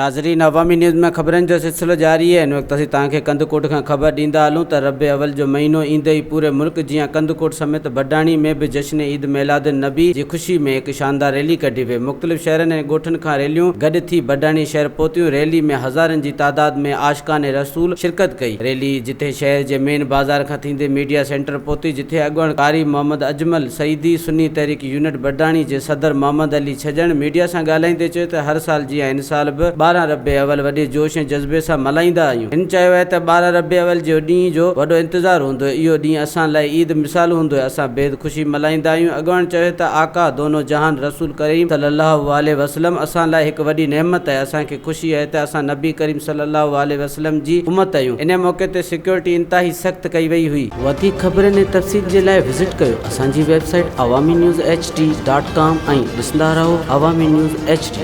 ناظرين عوامي نيوز ۾ خبرن جو سلسلو جاري آهي هن وقت اسين توهان کي ڪنڌڪوٽ کان خبر ڏيندا هلون ته ربيع اول جو مهينو ايندي ئي پوري ملڪ جيان ڪنڌڪوٽ سميت بڊاڻي ۾ به جشن عيد ميلاد النبي جي خوشي ۾ هڪ شاندار ريلي ڪڍي وئي مختلف شهرن ۽ ڳوٺن کان ريليون گڏ ٿي بڊاڻي شهر پهتيون ريلي ۾ هزارن جي تعداد ۾ عاشقان رسول شرڪت ڪئي ريلي جتي شهر جي مين بازار کان ٿيندي ميڊيا سينٽر پهتي جتي اڳواڻ قاري محمد اجمل سعيدي سني تحريڪ يونٽ بڊاڻي جي صدر محمد علي ڇڄڻ ميڊيا سان ڳالهائيندي چيو ته هر سال جيان هن سال به 12 ربيع اول وڏي جوش ۽ جذبي سان ملهائيندا آهيون. هن چيو آهي ته 12 ربيع اول جي ڏينهن جو وڏو انتظار هوندو آهي، اهو ڏينهن اسان لاء عيد مثال هوندو آهي، اسان بيحد خوشي ملهائيندا آهيون. اڳواڻ چيو ته آقا دونو جهان رسول ڪريم صلي الله عليه وسلم اسان لاء هڪ وڏي نعمت آهي، اسان کي خوشي آهي ته اسان نبي ڪريم صلي الله عليه وسلم جي امت آهيون. انهي موقعي تي سيڪيورٽي انتهائي سخت ڪئي وئي هئي. وڌيڪ خبرن ۽ تفصيل جي لاء وزٽ ڪيو اسان جي website Awami news H D dot com ۽ ڏسندا رهو عوامي نيوز ايڇ ڊي.